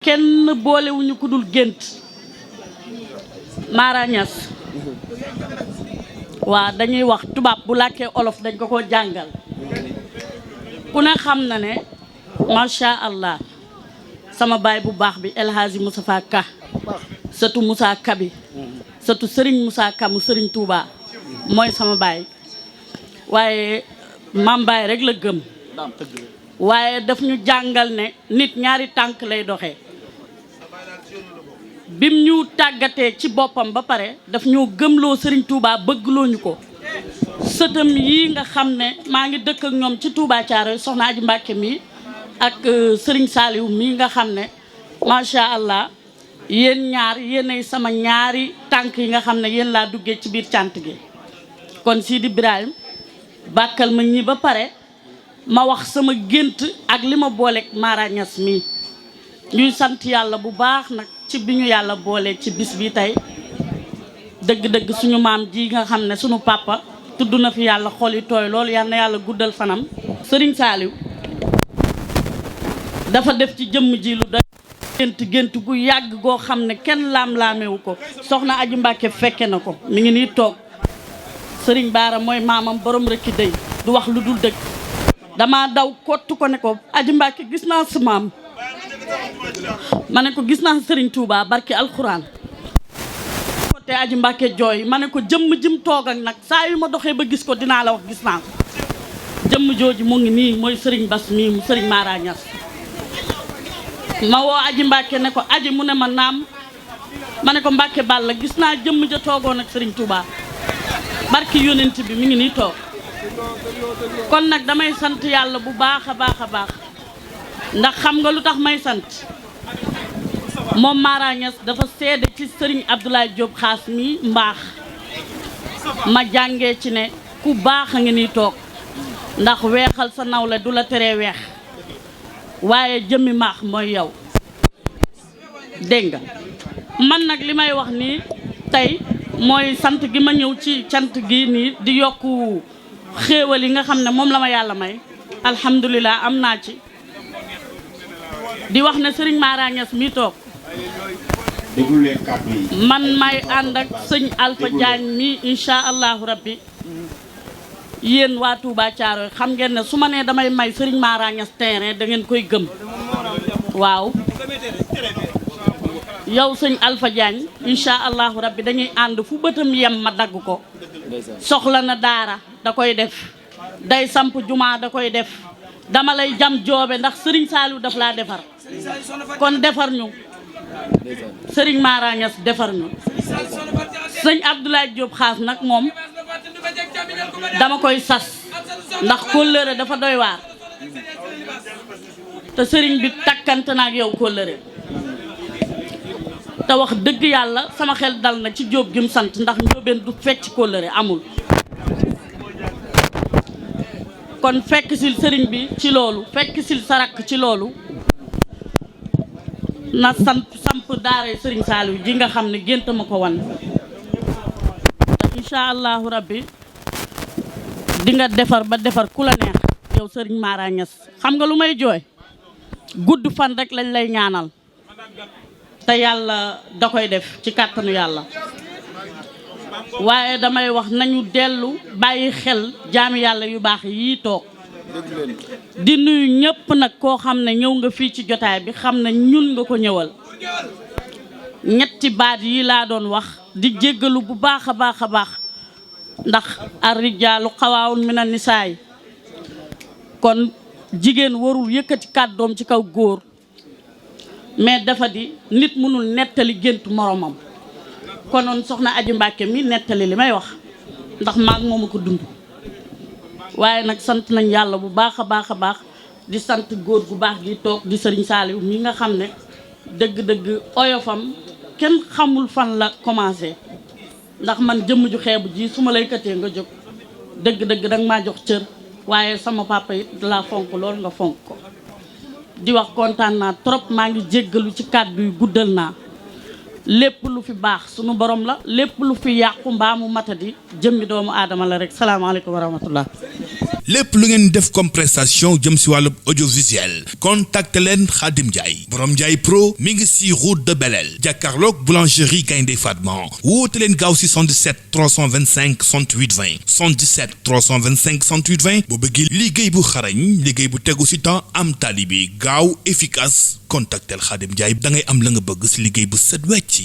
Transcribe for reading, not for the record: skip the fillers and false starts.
kenn boolewuñu ku dul gént Mara Niass waa dañuy wax tubaab bu làkkee olof dañ ko jàngal ku ne xam na ne macha allah sama baay bu baax bi El Hadji Moustapha Ka sëtu Moussa Ka bi sëtu Serigne Moussa Ka mu Serigne Touba mooy sama baay waaye maam baay rek la gëm waaye daf ñu jàngal ne nit ñaari tànk lay doxee bim ñu tàggatee ci boppam ba pare daf ñoo gëmloo Serigne Touba bëggloo ñu ko sëtam yi nga xam ne maa ngi dëkk ak ñoom ci Touba Thiaroye soxna Aji Mbàkke mi ak Serigne Saliou mi nga xam ne macha allah yéen ñaar yéenay sama ñaari tànk yi nga xam ne yéen laa duggee ci biir cant gi kon Sidi Ibrahima bàkkal ma ñi ba pare ma wax sama gént ak li ma booleeg Mara Niass mii ñuy sant yàlla bu baax nag ci bi ñu yàlla boole ci bis bi tey dëgg-dëgg suñu maam ji nga xam ne suñu papa tudd na fi yàlla xol yi tooy loolu yal na yàlla guddal fanam Serigne Saliou dafa def ci jëmm ji lu doy gént gu yàgg goo xam ne kenn laam-laamewu ko soxna Aji Mbàkke fekke na ko mi ngi nii toog Serigne Baara mooy maamam borom rekki day du wax lu dul dëgg dama daw kottu ko ne ko Aji Mbàkke gis naa sa maam ma ne ko gis naa Serigne Touba barki alxuraan ko te Aji Mbàkke jooy ma ne ko jëmm jim toog ak nag saa yu ma doxee ba gis ko dinaa la wax gis naa ko jëmm jooju mu ngi nii mooy Serigne Bass mii mu Serigne Mara Niass ma woo Aji Mbàkke ne ko aji mu ne ma naam ma ne ko Mbàkke Balla gis naa jëmm ja toogoon ak Serigne Touba barki yonent bi mi ngi nii toog kon nag damay sant yàlla bu baax a baax a baax ndax xam nga lu tax may sant moom Mara Niass dafa seede ci Serigne Abdoulaye Diop xaas mi mbaax ma jàngee ci ne ku baax a ngi nii toog ndax weexal sa nawle du la teree weex waaye jëmmi maax mooy yow dégg nga man nag li may wax nii tey mooy sant gi ma ñëw ci cant gi nii di yokku xéewal yi nga xam ne moom la ma yàlla may alhamdulilah am naa ci di wax ne Serigne Mara Niass mi toog man may ànd ak sëñ Alpha Diagne mi incha allahu rabbi yéen waa Touba Thiaroye xam ngeen ne su ma nee damay may Serigne Mara Niass terrain da ngeen koy gëm waaw yow sëñ Alpha Diagne incha allahu rabbi dañuy ànd fu bëtam yem ma dagg ko soxla na daara da koy def day samp jumaa da koy def dama lay jam joobe ndax Serigne Saliou daf laa defar kon defar ñu Serigne Mara Niass defar ñu sëñ Abdoulaye Diop xaas nag moom dama koy sas ndax kóllëre dafa doy waar te Serigne bi takkante na ak yow kóllëre te wax dëgg yàlla sama xel dal na ci Diop gi mu sant ndax njóobeen du fecc kóllëre amul kon fekk sil Serigne bi ci loolu fekk sil sarak ci loolu na samp daara Serigne Saliou ji nga xam ne gént ma ko wan te incha allahu rabbi di nga defar ba defar ku la neex yow Serigne Mara Niass xam nga lu may jooy gudd fan rek lañ lay ñaanal te yàlla da koy def ci kàttanu yàlla waaye damay wax nañu dellu bàyyi xel jaami yàlla yu baax yii toog di nuyu ñëpp nag koo xam ne ñëw nga fii ci jotaay bi xam ne ñun nga ko ñëwal ñetti baat yi laa doon wax di jéggalu bu baax a baax a baax ndax ar-rijaalu qawwaamun mina nisaa kon jigéen warul yëkkati kàddoom ci kaw góor mais dafa di nit mënul nettali géntu moromam konoon soxna Aji Mbàkke mi nettali li may wax ndax maag moom a ko dund waaye nag sant nañ yàlla bu baax a baax a baax di sant góor gu baax gi toog di Serigne Saliou mi nga xam ne dëgg-dëgg oyofam kenn xamul fan la commencé ndax man jëmm ju xeebu ji su ma lay këtee nga jóg dëgg-dëgg danga maa jox cër waaye sama papa it la fonk loolu nga fonk ko di wax kontaan naa trop maa ngi jéggalu ci kàddu yu guddal naa lépp lu fi baax sunu borom la lépp lu fi yàqu mbaa mu matadi jëmmi doomu aadama la rek salaamaaleykum wa rahmatullah lépp lu ngeen def comme prestation jëm si wàllu audiovisuel contacte leen Khadim Ndiaye borom Ndiaye Pro mi ngi si route de Belel jàkkaarloog boulangerie Gaynde Fatma woote leen gaaw si 77 325 68 20 77 325 68 20 boo bëggee liggéey bu xarañ liggéey bu tegu si temps am tali bi gaaw efficace contactel Khadim Ndiaye da ngay am la nga bëgg si liggéey bu set wecc